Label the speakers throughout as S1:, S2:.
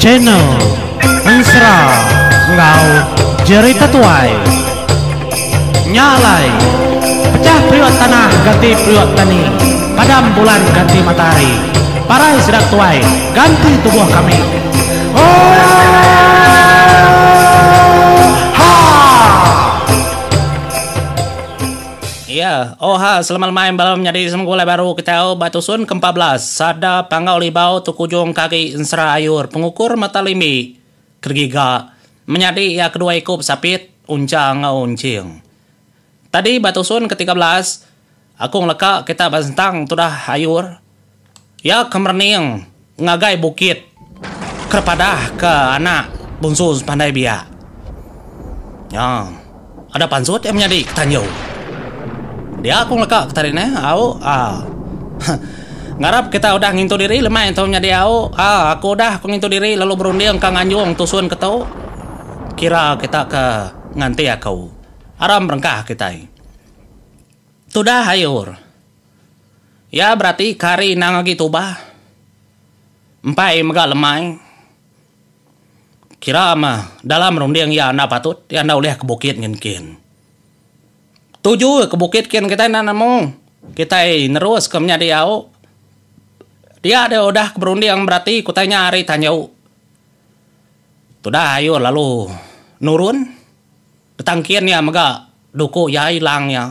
S1: Channel Ensera enggau Jerita Tuai. Nya alai, pechah periuk tanah ganti periuk tani, padam bulan ganti matahari, parai sida tuai ganti tubuh kami. Oohaa!
S2: Iya, oha selamat lemai bala menyadi semegulai baru kitai au ba tusun ke 14 sada Panggau Libau tu kujung ke agi ensera ayur pengukur mata limbi kegiga menyadi iya kedua iku besapit Uncha enggau Unching. Tadi ba tusun ke 13 aku ngeleka kita ba sentang tudah ayur iya ke merening ngagai bukit kerepadah ke anak Bunsu Sepandai Biak. Nya ada pansut iya menyadi ke tanju. Dia aku ngeleka ke tadi neh au aa. Ngarap kita udah ngintu diri lemai tu menyadi au aa aku udah ku ngintu diri lalu berunding ka nganjung tusun ke tu. Kira kita ke nganti aku. Aram berengkah kitai. Tudah ayur. Iya berati ke hari endang agi tubah. Empai mega lemai. Kira meh dalam runding iya enda patut, iya enda ulih ke bukit nyin kin. Tuju ke bukit kin kitai enda nemu. Kitai nerus ke menyadi au. Dia deh udah ke berunding berati ku utai nya ari tanju. Tudah ayur lalu nurun. Betangkin iya mega duku iya ilang iya.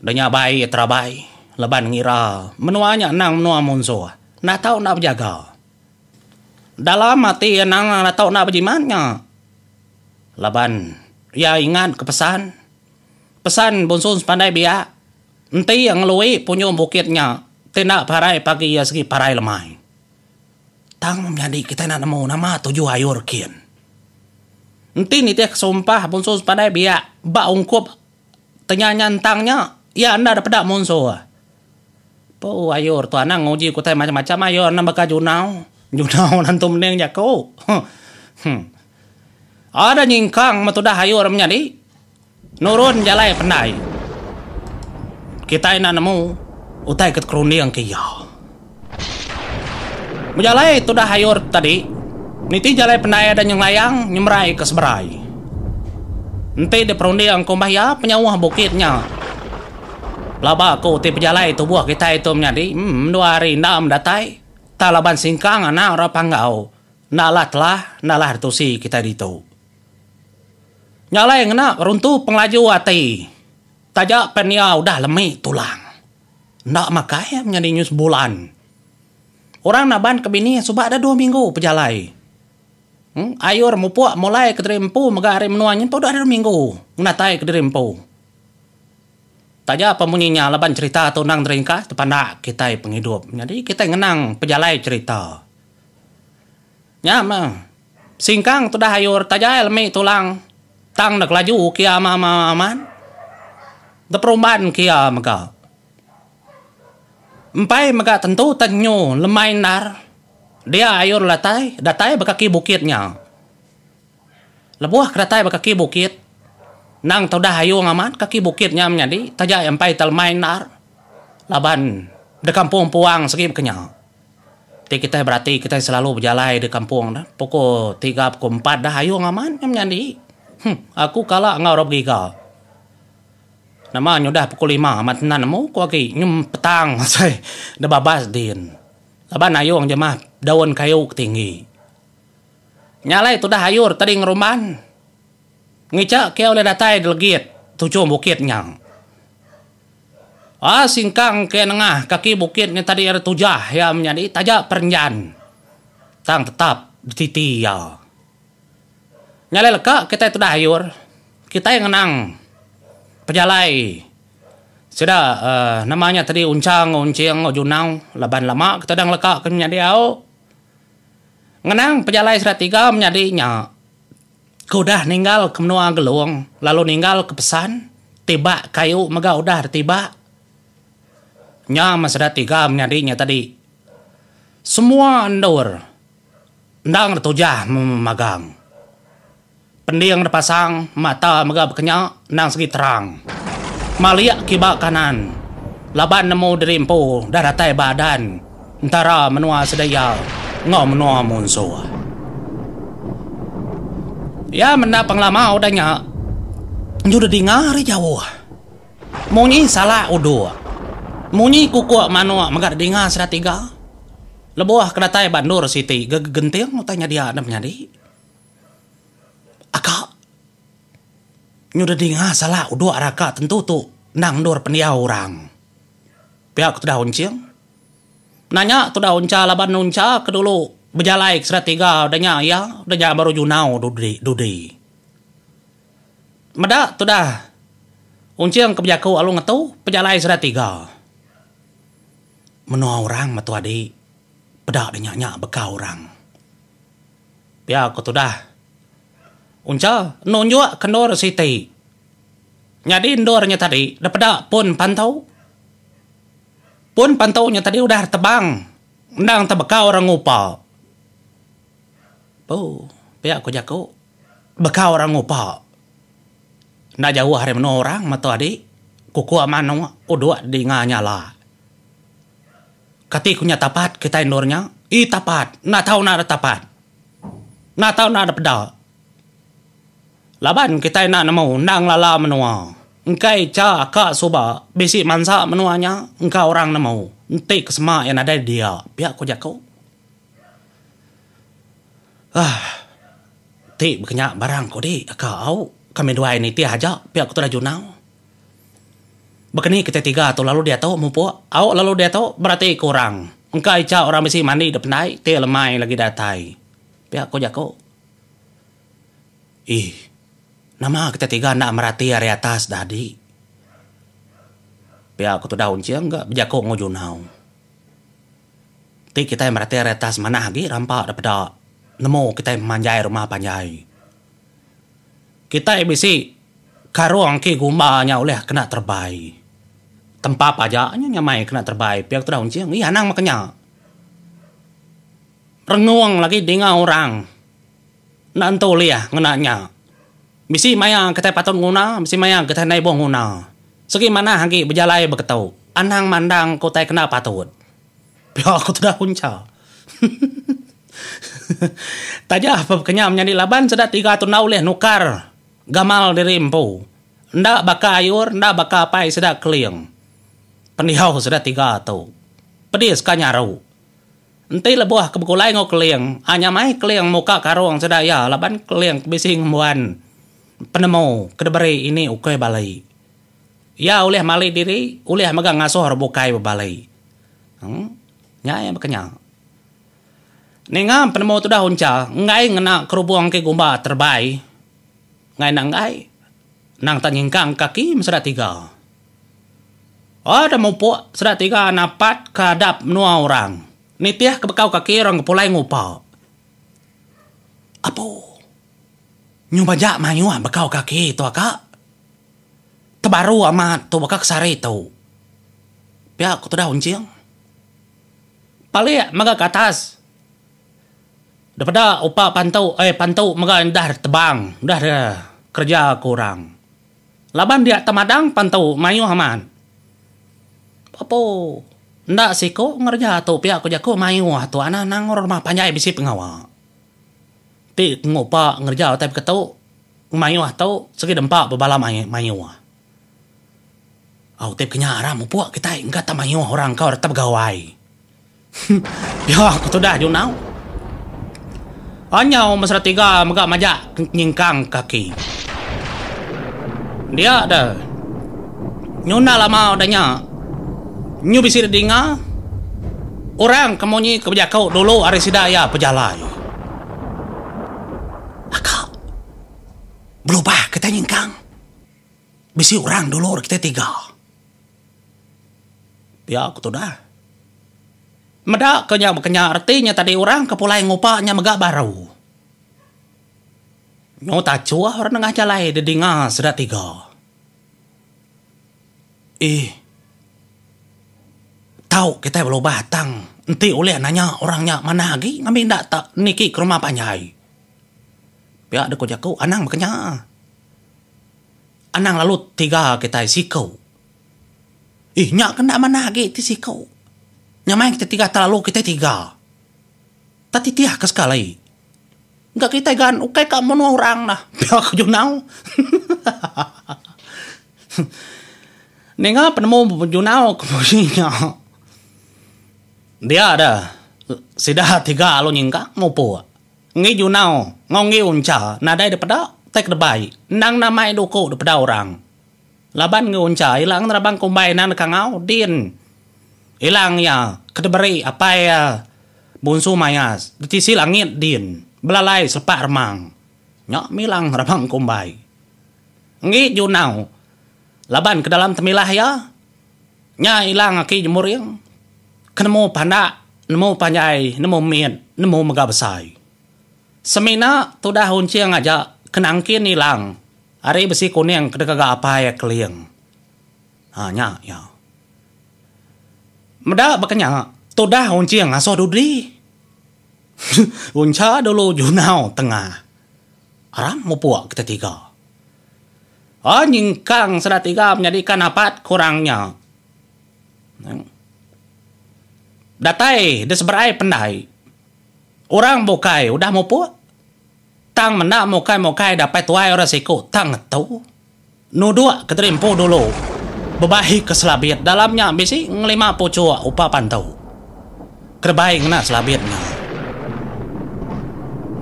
S2: Udah nya bai iya terabai laban ngira menua nya endang menua munsuh. Enda tau enda bejaga. Dalam ati iya endang enda tau enda bejimat nya. Laban iya ingat ke pesan. Pesan Bunsu Sepandai Biak enti iya ngelui punjung bukit nya ti enda parai pagi iya sigi parai lemai. Tang menyadi kitai enda nemu nama tuju ayur kin. Enti nitihka sumpah Bunsu Sepandai Biak ba ungkup tenya nya entang nya, iya enda dipeda munsuh. Pu ayur tu anang nguji ku utai macam-macam ayur enda baka junau. Junau nentu mending jaku. Huh. Ada nyingkang metudah ayur menyadi nurun jalai pendai. Kitai enda nemu utai ke tekerunding ke iya. Bejalai tudah ayur tadi, niti jalai pendai ada nyelayang nyemerai ke seberai. Enti diperunding ku mbah iya penyauh bukit nya. Pelaba aku ti pejalai tubuh kitai tu menyadi em dua hari enda medatai tang laban singkang anak orang Panggau enda alah telah enda alah ditusi kitai ditu. Nya alai ngena runtu pengelaju ati taja pen iya udah lemi tulang. Enda makai menyadi nyu sebulan. Orang naban ke bini suba dah dua minggu pejalai. Em ayur mupuk mulai kediri empu mega ari menua nyentuk dah dua minggu ngenatai kediri empu. Taja pa munyi nya laban cherita tu endang teringkas tepandak kitai pengidup. Nyadi kitai ngenang pejalai cherita. Nya meh singkang tudah ayur taja lemi tulang tang dek laju kia amat amat. Deperumban kia mega. Empai mega tentu tan nyu lemai endar dia ayur latai datai ba kaki bukit nya. Lebuh ke datai ba kaki bukit endang tudah ayung amat kaki bukit nya menyadi taja empai te lemai endar laban da kampung puang sigi baka nya. Ti kitai berati kitai selalu bejalai di kampung ne pukul tiga pukul empat dah ayung amat nya menyadi. Huh aku kala enggau orang begiga. Nama nyudah pukul lima amat enda nemu ku agi nyem petang asai da babas din. Laban ayung jemah daun kayu ke tinggi. Nya alai tudah ayur tadi ngerumban. Ngicha ke ulih datai delegit tuchung bukit nya. Aa singkang ke nengah kaki bukit nya tadi ari tujah iya menyadi taja perenjan tang tetap dititi iya. Nya alai leka kitai tudah ayur kitai ngenang pejalai sida uhh nama nya tadi unchang enggau unching enggau junau laban lama kitai udah ngeleka ke menyadi au. Ngenang pejalai sida tiga menyadi nya. Ke udah ninggal ke menua Gelong lalu ninggal ke pesan tibak kayu mega udah ditibak. Nya meh sida tiga menyadi nya tadi. Semua endur endang ditujah memagang. Pending dipasang mata mega bekenya endang segi terang. Malik kiba kanan laban nemu diri empu dah datai ba adan entara menua sida iya. enggau menua munsuh. Iya menda pengelama udah nya nyu dedinga ari jauh. Munyi salak uduk. Munyi kukuk manuk mega dedinga sida tiga. Lebuh ke datai ba endur siti gegenting utai nyadia enda menyadi. Aka. Nyu dedinga salak uduk raka tentu tu endang endur pendiau orang. Pia ku tudah Unching. Nanya tudah Uncha laban Uncha ke dulu bejalai ke sida tiga udah nya iya udah nya baru Junau dudi dudi. Meda tudah Unching ke bejaku lalu ngetu pejalai sida tiga. Menua orang metu adi peda dinya nya beka orang. Pia ku tudah Uncha nunjuk ke endur siti. Nyadi endur nya tadi depeda pun pantu. Pun pantu nya tadi udah tebang endang tebekau orang ngupa. Pu pia ku jaku bekau orang ngupa. Enda jauh ari menua orang metu adi kukuk manuk uduk dinga nyala. Kati ku nya tapat kitai endur nya? Ii tapat, enda tau enda tapat. Enda tau enda depeda. Laban kitai enda nemu enda ngelala menua. Engkai cha aka suba bisi mansa menua nya engka orang nemu enti ke sema iya nadai dia, pia ku jaku. Aah ti baka nya barang ku di aka au kami duai nitih aja pia ku Tudah Junau. Baka ni kitai tiga tu lalu diatu mupuk au lalu diatu berati ku orang. Engka icha orang bisi mandi da pendai ti lemai lagi datai, pia ku jaku. Ih, nama kitai tiga enda merati ari atas da adi. Pia ku tudah Unching ga bejaku enggau Junau. Ti kitai merati ari atas manah agi rampa da peda nemu kitai memanjai rumah panjai. Kitai bisi karung ki gumba nya ulih kena terebai. Tempap aja nya nyamai kena terebai pia ku tudah Unching. Ih anang maka nya. Rengung lagi dinga orang. Enda entu ulih ngena nya. Bisi maya kitai patut nguna, bisi maya kitai enda ibuh nguna. Segi manah agi bejalai beketu. Anang mandang ke utai kena patut. Pia ku tudah Uncha. Taja pa baka nya menyadi laban sida tiga tu enda ulih nukar gamal diri empu. Enda baka ayur, enda baka apai sida keling. Pendiau sida tiga tu. Pedis ka nyaru. Enti lebuh ke begulai enggau Keling, a nyamai Keling muka karung sida iya laban Keling ke bisi ngembuan penemu ke diberi ini ukui bali. Iya ulih mali diri, ulih mega ngasuh orang bukai bebali. Em nya iya baka nya. Ninga penemu tudah Uncha enggai ngena kerubung ke gumba terebai enggai enda enggai nang tak nyingkang kaki meseda tiga. Oh da mupuk sida tiga napat ke adap menua orang. Nitih ke bekau kaki orang ke pulai ngupa. Apu. Nyu majak mayuh bekau kaki tu aka. Tebaru amat tu baka ke sehari tu. Pia ku tudah Unching. Palik mega ke atas. Daripada upa pantu eh pantu mega udah tebang udah kereja ke orang. Laban dia temadang pan tu mayuh amat. Apo enda siku ngereja tu pia ku jaku mayuh tu anang anang orang rumah panjai bisi pengawa. Ti ngupa ngereja utai baka tu mayuh tu sigi dempa bebala mayuh. Au ti kenya ra mupuk kitai engka tak mayuh orang enggau reta begawai. Pia ku tudah Junau. Anyau mesra tiga mega majak nyingkang kaki. Dia deh. Nyunda lama udah nya. Nyu bisi didinga orang ke munyi ke bejaku dulu ari sida iya pejalai. Aka. Belubah kitai nyingkang. Bisi orang dulu ari kitai tiga. Pia ku tudah. Meda ke nya baka nya reti nya tadi orang ke pulai ngupa nya mega baru. Nyu tachuh orang nengah jalai didinga sida tiga. Ih. Tau kitai belubah tang enti ulih nanya orang nya manah agi ngambi enda tak niki ke rumah panjai. Pia deh ku jaku anang baka nya. Anang lalu tiga kitai siku. Ih nya ke enda manah agi ti siku. Nya mai kitai tiga telalu kitai tiga. Tetitih ke sekali. Ga kitai gan ukai ka menua orang dah, pia ku Junau. Ninga penemu Junau ke munyi nya. Dia deh sida tiga lalu nyingkang mupuk. Enggi Junau enggau enggi Uncha nadai dipeda tai kedebai endang namai duku dipeda orang. Laban enggi Uncha ila ngerabang kumbai endang deka ngau din. Ilang iya ke diberi apai iya Bunsu Mayas ditisi langit din belalai selepak remang. Nya milang ngerabang kumbai. Enggi Junau laban ke dalam temilah iya nya ilang aki Jemuring ke nemu pandak nemu panjai nemu mit nemu mega besai. Semina tudah Unching aja ke nangkin ilang ari besi kuning ke digaga apai iya Keling. Ha nya iya. Meda baka nya, tudah Unching ngasuh dudi. Uncha dulu Junau tengah. Aram mupuk kita tiga. Ha nyingkang sida tiga menyadika napat kurang nya. Datai di seberai pendai. Orang bukai udah mupuk. Tang menda mukai-mukai dapai tuai orang siku tang ngetu. Nuduk ke diri empu dulu bebai ke selabit dalam nya bisi ngelima puchuk upa pantu. Kerebai ngena selabit nya.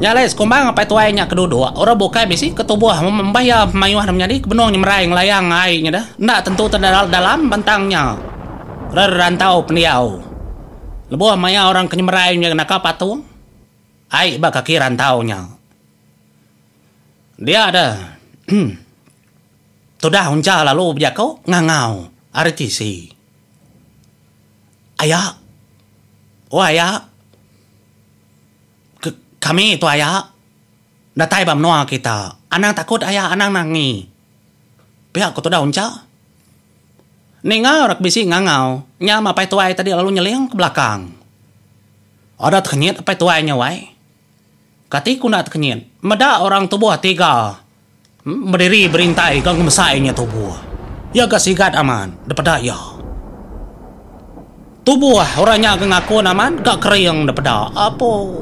S2: Nya alai sekumbang apai tuai nya ke duduk, orang bukai bisi ke tubuh membah iya mayuh ne menyadi ke benung nyemerai ngelayang ai nya deh enda tentu te dalam bentang nya rerantau pendiau. Lebuh maya orang ke nyemerai nya naka patung ai ba kaki rantau nya. Dia deh tudah uncha lalu bejaku ngangau ari tisi. Aya. Oh aya. Ke kami tu aya datai ba menua kita. Anang takut aya anang nangi. Pia ku tudah uncha. Ninga orang ke bisi ngangau nya apai tuai tadi lalu nyeling ke belakang. Ada tekenyit apai tuai nya wai. Kati ku enda tekenyit meda orang tubuh tiga bediri berintai ga ngemesai nya tubuh. Iya ga sigat amat depeda iya. Tubuh orang nya ga ngakun amat ga kering depeda. Apo.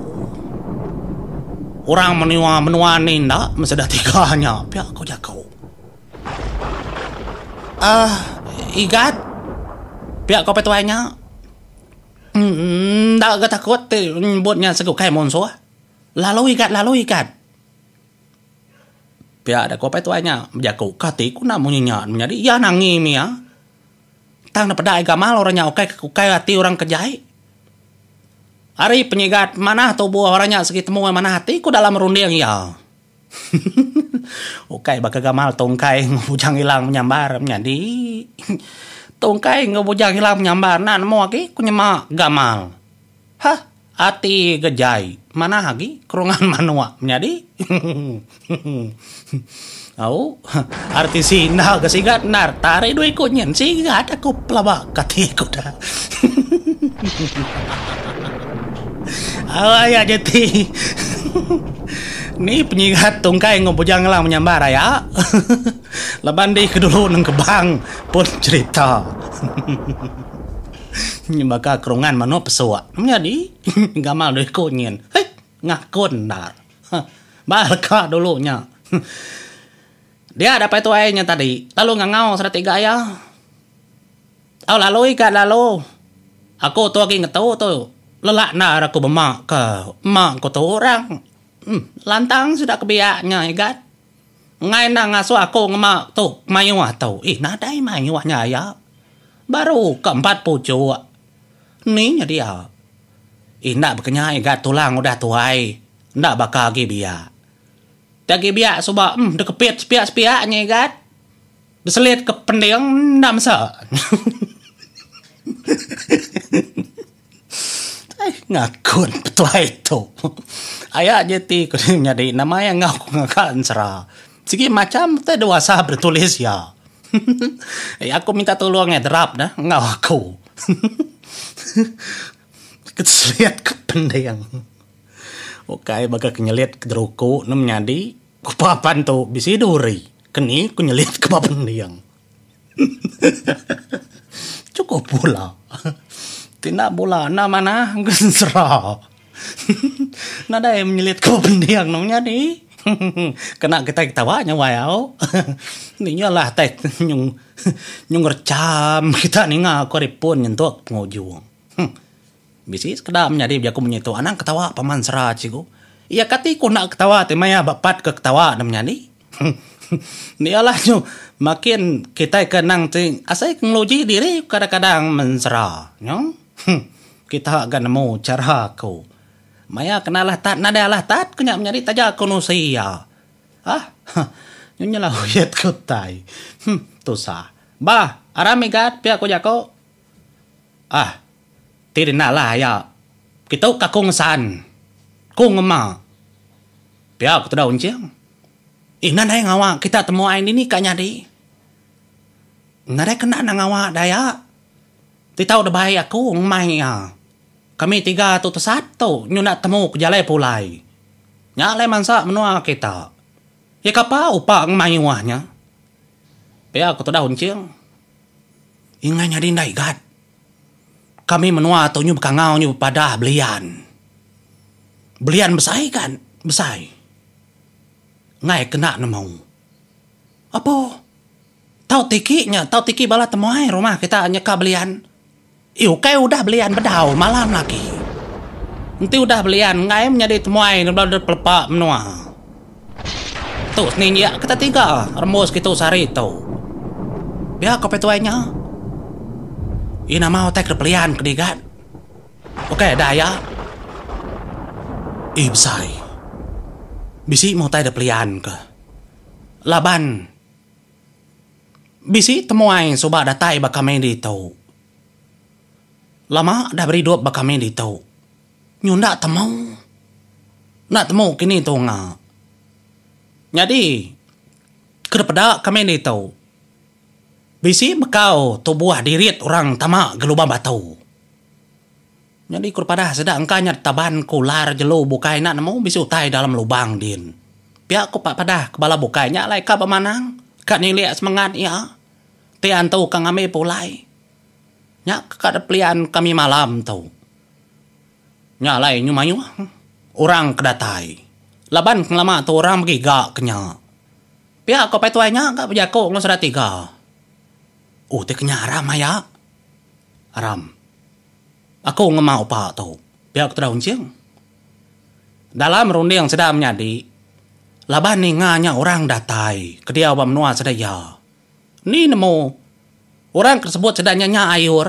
S2: Orang menua menua ni enda meseda tiga nya pia ku jaku. Aaa igat pia ku apai tuai nya. Enda ga takut ti nyebut nya segu kai munsuh. Lalu igat lalu igat. Pia da ku apai tuai nya bejaku kati ku enda munyi nya menyadi iya nangi mia. Tang ne peda gamal orang nya ukai ukai ati orang ke jai. Ari penyigat manah tubuh orang nya segi temu manah ati ku dalam runding iya. Ukai baka gamal tungkai enggau bujang ilang menyambar menyadi. Tungkai enggau bujang ilang menyambar enda nemu agi ku nyema gamal. Hah ati ga jai manah agi kerungan manuk menyadi. Au RTC enda ga sigat endar tarik dua iku nyin sigat aku pelaba ke ati ku dah. Au aya jeti. Ni penyigat tungkai enggau bujang ngelang menyambar aya. Laban di ke dulu nengkebang pun cherita. Baka kerungan manuk pesuk. Menyadi gamal dua iku nyin. Hei ngakun endar. Ba leka dulu nya. Dia dapai tuai nya tadi lalu ngangau sereta iga iya. Au lalu iga lalu. Aku tu agi ngetu tu. Lelak endar aku bema ke ema ku tu orang. Em lantang sida ke biak nya igat. Enggai enda ngasuh aku ngema tu mayuh tu. Ih nadai mayuh nya aya. Baru ke empat puchuk. Ni nya dia. Ih enda bekenya igat tulang udah tuai. Enda baka agi biak. Ti agi biak suba em dikepit sepiak-sepiak nya igat. Beselit ke pending enda mesa. Ai ngakun petuai tu. Aya je ti ku nyadi nama iya enggau ku ngaga ensera. Sigi macham utai dewasa betulis iya. Aku minta tulung iya derap ne enggau aku. Keselit ke pending. Ukai baka ke nyelit ke deruku ne menyadi. Kupa pan tu bisi duri keni ku nyelit ke ba pending. Chukup bula. Ti enda bula enda manah ensera. Nadai menyelit ko pending nemu nyadi. Kena kitai ketawa nya wai au. Ni nya lah tai nyu nyu ngerecham kita ninga aku ari pun nyentuk pengujung. Bisi sekeda menyadi bejaku munyi tu anang ketawa paman sera cikgu. Iya kati ku enda ketawa ti maya ba part ke ketawa ne menyadi. Nya lah nyu makin kitai ke endang ti asai ke ngeluji diri kadang-kadang mensera nyu. Kita ga nemu chara aku. Maya kena alah tat nadai alah tat ku nya menyadi taja ku nusi iya. Ah nyu nyela uyit ku utai. Tusah. Bah aram igat pia ku jaku. Ah ti denda alah aya. Kitu ka ku ngesan. Ku ngema. Pia ku teda unching. Ih nadai ngawa kita temu ai dini ka nyadi. Nadai kena nang ngawa daya. Ti tau debai aku ngemai iya. Kami tiga tu tesat tu nyu enda temu ke jalai pulai. Nya alai mansa menua kita. Iya kapa upa ngemayuh nya. Pia ku tudah Unching. Ingai nyadi enda igat. Kami menua tu nyu bekangau nyu bepadah belian. Belian besai kan? Besai. Enggai kena nemu. Apo. Tau tiki nya, tau tiki bala temuai rumah kita nyeka belian. Ih ukai udah belian bedau malam lagi. Enti udah belian enggai menyadi temuai ne bala pelepa menua. Tu seninjik kita tiga rembus kitu sehari tu. Pia ko petuai nya. Ih nama utai ke pelian ke digat. Ukai ada aya. Ih besai. Bisi meh utai da pelian ke. Laban. Bisi temuai suba datai ba kami ditu. Lama dah beridup ba kami ditu. Nyu enda temu. Enda temu kini tunga. Nyadi ke dipeda kami ditu bisi bekau tubuh dirit orang tama ga lubang batu. Nyadi ku padah sida engka nya taban ku ular jelu bukai enda nemu bisi utai dalam lubang din. Pia ku pak padah ke bala bukai nya alai ka bemanang ka nilik semengat iya ti antu ka ngambi pulai. Nya ke ka pelian kami malam tu. Nya alai nyu mayuh orang ke datai laban ke ngelama tu orang begiga ke nya. Pia ku apai tuai nya ga bejaku enggau sida tiga. Oh ti ke nya aram aya. Aram. Aku ngema upa tu, pia ku Tudah Unching. Dalam runding sida menyadi, laban ninga nya orang datai ke diau ba menua sida iya. Ni nemu orang ke disebut sida nya nya Ayur.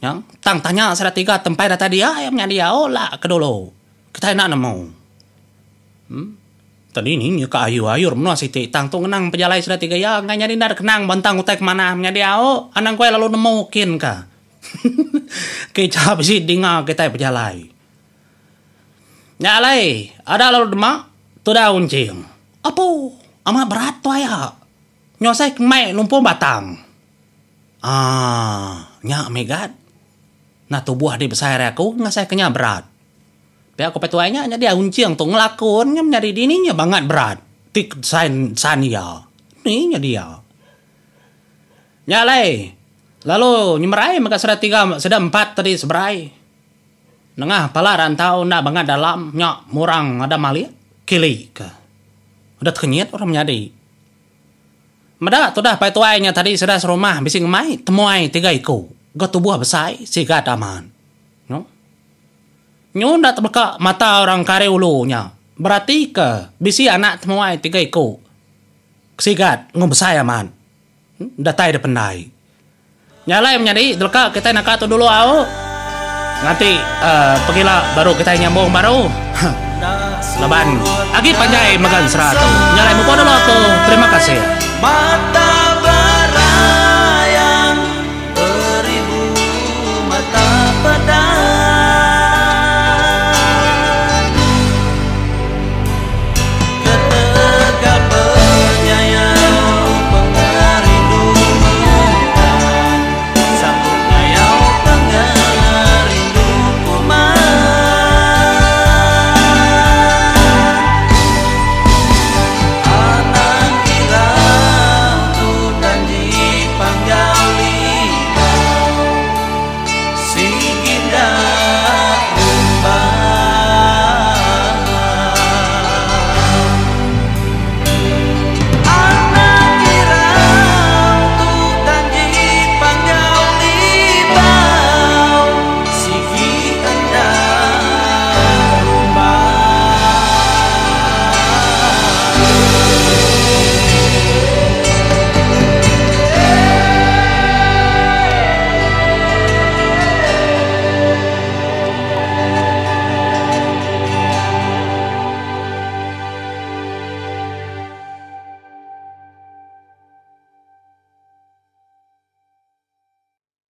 S2: Nya, tang tanya sida tiga tempai datai dia iya menyadi au la ke dulu. Kitai enda nemu. Em. Tadi ni nya ka ayur-ayur menua siti tang tu ngenang pejalai sida tiga iya enggai nyadi enda kenang bentang utai ke manah menyadi au anang kuai lalu nemu kin ka. Kicha bisi dinga kitai pejalai. Nya alai ada lalu dema tudah unching. Apu amat berat tu aya. Nyu asai ke mai lumpung batang. Aaa nya mih gat. Nah tubuh di besai ari aku ngasai ke nya berat. Pia ko petuai nya nyadi unching tu ngelakon nya menyadi dini nya bangat berat ti san san iya. Ni nya dia. Nya alai lalu nyemerai mega sida tiga sida empat tadi seberai. Nengah pala rantau enda bangat dalam nya murang ada malik kili ke. Udah tekenyit orang menyadi. Meda tudah pai tuai nya tadi sida serumah bisi ngemai temuai tiga iku ga tubuh besai sigat amat. Nyu enda tebeka mata orang ke ari ulu nya beratika bisi anak temuai tiga iku sigat enggau besai amat datai da pendai. Nya alai menyadi deleka kitai naka tu dulu au nganti uhh pegila baru kitai nyambung baru laban agi panjai mega ensera tu. Nya alai mupuk dulu aku. Terima kasih.